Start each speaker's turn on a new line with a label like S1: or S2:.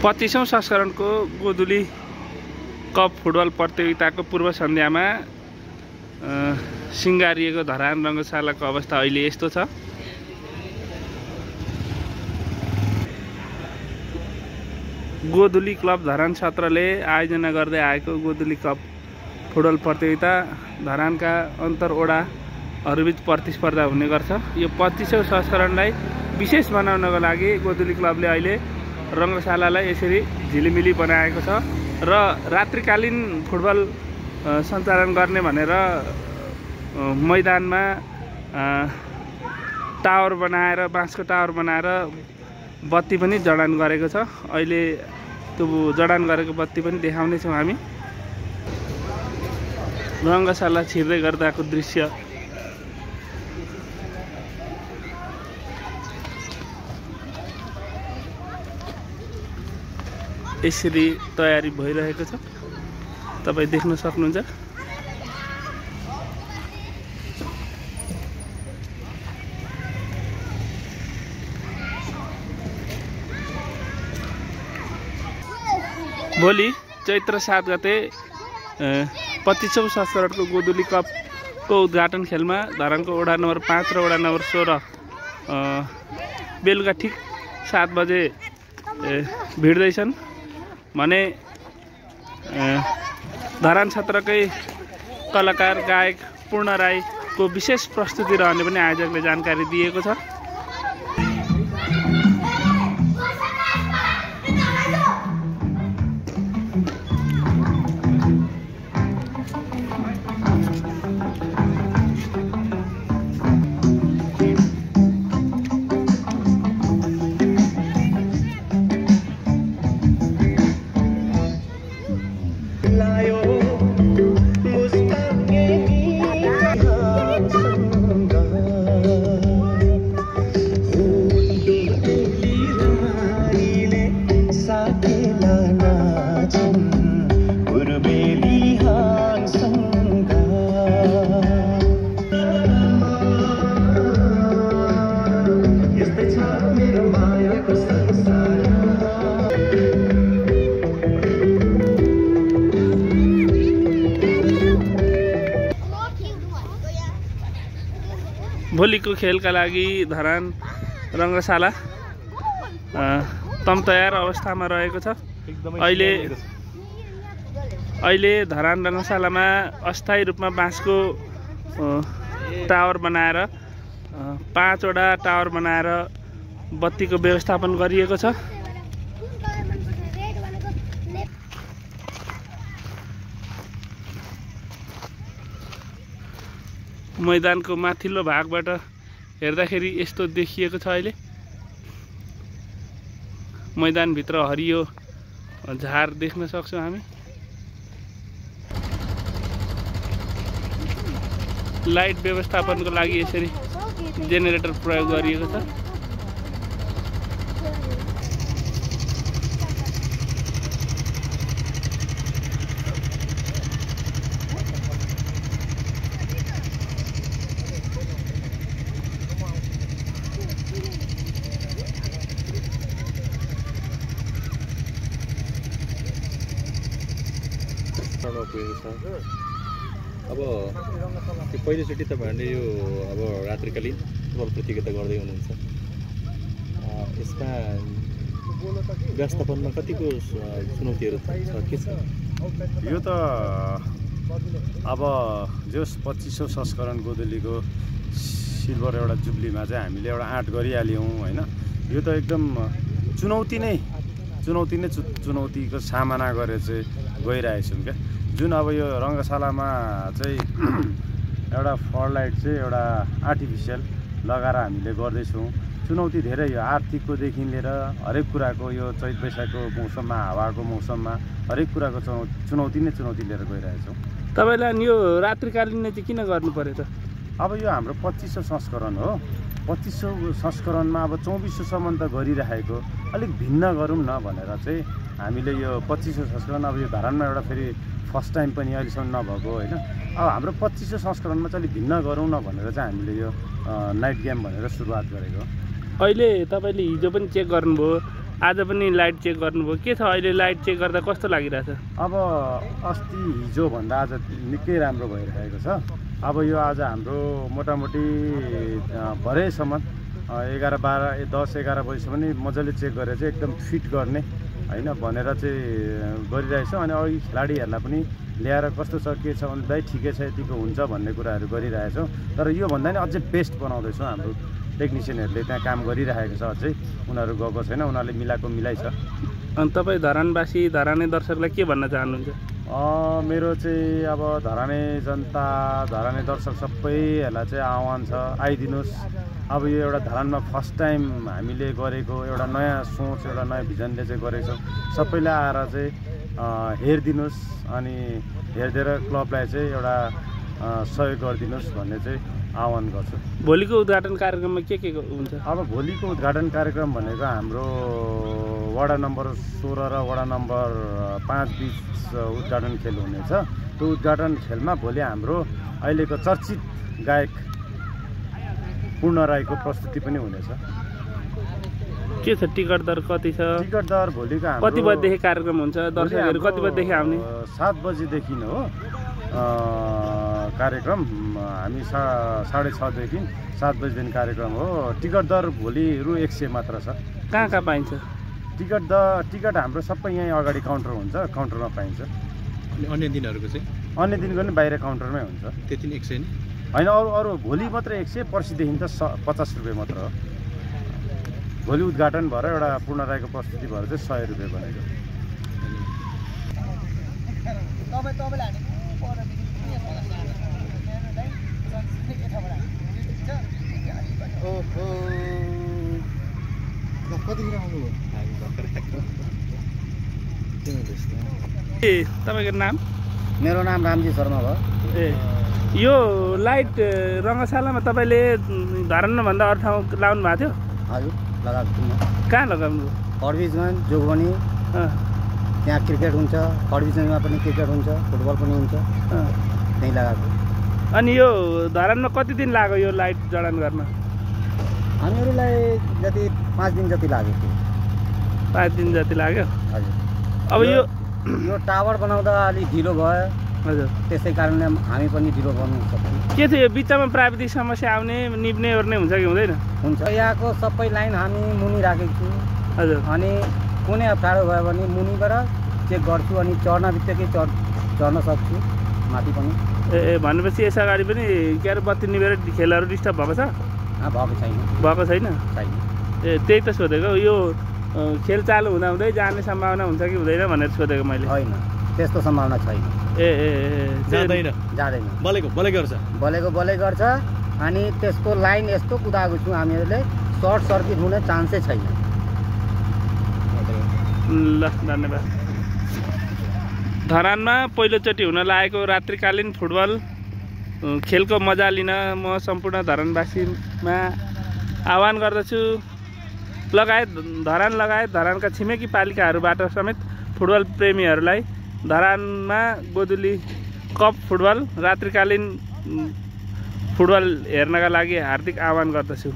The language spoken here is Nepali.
S1: 25औं संस्करणको गोधुली कप फुटबल प्रतियोगिताको पूर्व सन्ध्यामा सिंगारिएको धरान रङ्गशालाको अवस्था अहिले यस्तो छ। गोधुली क्लब धरान क्षेत्रले आयोजना गर्दै आएको गोधुली कप फुटबल प्रतियोगिता धरानका अन्तरवडाहरूबीच प्रतिस्पर्धा हुने गर्छ। यो 25औं संस्करणलाई विशेष बनाउनको लागि गोधुली क्लबले अहिले रङ्गशालालाई यसरी झिलिमिली बनाएको छ र रात्रिकालीन फुटबल सञ्चालन गर्ने भनेर मैदानमा टावर बनाएर बाँसको टावर बनाएर बत्ती पनि जडान गरेको छ। अहिले त्यो जडान गरेको बत्ती पनि देखाउनेछौँ हामी। रङ्गशाला छिर्दै गर्दाको दृश्य यसरी तयारी भइरहेको छ, तपाईँ देख्न सक्नुहुन्छ। भोलि चैत्र 7 गते 25औं संस्करणको गोधुली कपको उद्घाटन खेलमा धरानको वडा नम्बर 5 र वडा नम्बर 16 बेलुका ठिक 7 बजे भिड्दैछन् भने धरान क्षेत्रकै कलाकार गायक पूर्ण राईको विशेष प्रस्तुति रहने पनि आयोजकले जानकारी दिएको छ। भोलिको खेलका लागि धरान रङ्गशाला तम तयार अवस्थामा रहेको छ। अहिले धरान रङ्गशालामा अस्थायी रूपमा बाँसको टावर बनाएर 5 वटा टावर बनाएर बत्तीको व्यवस्थापन गरिएको छ। मैदानको माथिल्लो भागबाट हेर्दाखेरि यस्तो देखिएको छ। अहिले मैदानभित्र हरियो झार देख्न सक्छौँ हामी। लाइट व्यवस्थापनको लागि यसरी जेनेरेटर प्रयोग गरिएको छ।
S2: अब पहिलोचोटि तपाईँहरूले यो अब रात्रिकालीन फुटबल प्रतियोगिता गर्दै हुनुहुन्छ, यसमा व्यवस्थापनमा कतिको चुनौतीहरू छ के छ?
S3: यो त अब जस 25औं संस्करण गोधुलीको सिल्भर एउटा जुब्लीमा चाहिँ हामीले एउटा आँट गरिहाल्यौँ होइन। यो त एकदम चुनौतीको सामना गरेर चाहिँ गइरहेछौँ क्या। जुन अब यो रङ्गशालामा चाहिँ एउटा फ्लडलाइट चाहिँ एउटा आर्टिफिसियल लगाएर हामीले गर्दैछौँ। चुनौती धेरै यो आर्थिककोदेखि लिएर हरेक कुराको यो चैत वैशाखको मौसममा हावाको मौसममा हरेक कुराको चुनौती लिएर गइरहेछौँ।
S1: तपाईँलाई यो रात्रिकालीन चाहिँ किन गर्नु पर्यो त?
S3: अब यो हाम्रो 25औं संस्करण हो। 25औं संस्करणमा अब 2400सम्म त गरिरहेको, अलिक भिन्न गरौँ न भनेर चाहिँ हामीले यो 25औं संस्करण अब यो धरानमा एउटा फेरि फर्स्ट टाइम पनि अहिलेसम्म नभएको होइन। अब हाम्रो 25औं संस्करणमा चाहिँ अलिक भिन्न गरौँ न भनेर चाहिँ हामीले यो नाइट गेम भनेर सुरुवात गरेको।
S1: अहिले तपाईँले हिजो पनि चेक गर्नुभयो आज पनि लाइट चेक गर्नुभयो, के छ अहिले लाइट चेक गर्दा कस्तो लागिरहेछ?
S3: अब अस्ति हिजोभन्दा आज निकै राम्रो भइरहेको छ। अब यो आज हाम्रो मोटामोटी भरेसम्म 11, 12, 10, 11 बजीसम्म नि मजाले चेक गरेर चाहिँ एकदम फिट गर्ने होइन भनेर चाहिँ गरिरहेछौँ। अनि अघि खेलाडीहरूलाई पनि ल्याएर कस्तो छ के छ भने दाइ ठिकै छ यतिको हुन्छ भन्ने कुराहरू गरिरहेछौँ। तर योभन्दा नि अझै बेस्ट बनाउँदैछौँ। हाम्रो टेक्निसियनहरूले त्यहाँ काम गरिरहेको छ, अझै उनीहरू गएको छैन, उनीहरूले मिलाएको मिलाइ छ।
S1: अनि तपाईँ धरानवासी धराने दर्शकलाई के भन्न चाहनुहुन्छ?
S3: मेरो चाहिँ अब धराने जनता धराने दर्शक सबैहरूलाई चाहिँ आह्वान छ, आइदिनुहोस्। अब यो एउटा धरानमा फर्स्ट टाइम हामीले गरेको एउटा नयाँ सोच एउटा नयाँ भिजनले चाहिँ गरेको छौँ। सबैले आएर चाहिँ हेरिदिनुहोस् अनि हेरिदिएर क्लबलाई चाहिँ एउटा सहयोग गरिदिनुहोस् भन्ने चाहिँ आह्वान गर्छु।
S1: भोलिको उद्घाटन कार्यक्रममा के हुन्छ?
S3: अब भोलिको उद्घाटन कार्यक्रम भनेको हाम्रो वडा नम्बर 16 र वडा नम्बर 5 बिच उद्घाटन खेल हुनेछ। त्यो उद्घाटन खेलमा भोलि हाम्रो अहिलेको चर्चित गायक पूर्ण राईको प्रस्तुति पनि हुनेछ।
S1: के छ टिकट दर कति छ?
S3: टिकट दर भोलिको हाम्रो
S1: कति बजेदेखि कार्यक्रम हुन्छ? दर्शकहरू कति बजेदेखि आउने?
S3: 7 बजीदेखि हो कार्यक्रम। हामी 6:30 देखि 7 बजीदेखि कार्यक्रम हो। टिकट दर भोलि रु 100 मात्र छ।
S1: कहाँ कहाँ पाइन्छ
S3: टिकट हाम्रो सबै यहीँ अगाडि काउन्टर हुन्छ, काउन्टरमा पाइन्छ।
S2: अनि अन्य दिनहरूको चाहिँ?
S3: अन्य दिनको पनि बाहिर काउन्टरमै हुन्छ।
S2: त्यति नै 100 नै
S3: होइन, अरू भोलि मात्रै 100, पर्सिदेखि त 50 रुपियाँ मात्र हो। भोलि उद्घाटन भएर एउटा पूर्ण राईको प्रस्तुति भएर चाहिँ 100 रुपियाँ बनेको।
S1: तपाईँको नाम?
S4: मेरो नाम रामजी शर्मा भयो।
S1: यो लाइट रङ्गशालामा तपाईँले धरानभन्दा अरू ठाउँ लाउनु भएको थियो?
S4: हजुर, लगाएको छु म।
S1: कहाँ लगाउनु?
S4: फडबिजगञ्ज, जोगबनी, त्यहाँ क्रिकेट हुन्छ। फडबिजगञ्जमा पनि क्रिकेट हुन्छ, फुटबल पनि हुन्छ, त्यहीँ लगाएको।
S1: अनि यो धरानमा कति दिन लाग्यो यो लाइट जडान गर्न?
S4: हामीहरूलाई जति 5 दिन जति लाग्यो थियो।
S1: 5 दिन जति लाग्यो?
S4: हजुर।
S1: अब यो
S4: टावर बनाउँदा अलिक ढिलो भयो।
S1: हजुर,
S4: त्यसै कारणले हामी पनि ढिलो गर्नु सक्छौँ।
S1: के थियो यो बिचमा प्राविधिक समस्या आउने निप्ने ओर्ने हुन्छ कि हुँदैन?
S4: हुन्छ। यहाँको सबै लाइन हामी मुनि राखेको छु।
S1: हजुर।
S4: अनि कुनै अप्ठ्यारो भयो भने मुनिबाट चेक गर्छु अनि चढ्न बित्तिकै चढ्न सक्छु माथि पनि।
S1: ए भनेपछि यस अगाडि पनि के अरे बत्ती निभेर खेलहरू डिस्टर्ब भएको छ?
S4: भएको छैन।
S1: भएको छैन?
S4: छैन।
S1: ए त्यही त सोधेको। यो खेल चालु हुँदाहुँदै जाने सम्भावना हुन्छ कि हुँदैन भनेर सोधेको मैले।
S4: होइन, त्यस्तो सम्भावना छैन।
S2: जाँदैन?
S4: जाँदैन।
S2: बलेको
S4: गर्छ। अनि त्यसको लाइन यस्तो कुदाएको छु हामीहरूले, सर्ट सर्किट हुने चान्सै छैन।
S1: ल, धन्यवाद। धरानमा पहिलोचोटि हुन लागेको रात्रिकालीन फुटबल खेलको मजा लिन म सम्पूर्ण धरानवासीमा आह्वान गर्दछु। धरान लगायत धरानका छिमेकी पालिकाहरूबाट समेत फुटबल प्रेमीहरूलाई धरानमा गोधुली कप फुटबल रात्रिकालीन फुटबल हेर्नका लागि हार्दिक आह्वान गर्दछु।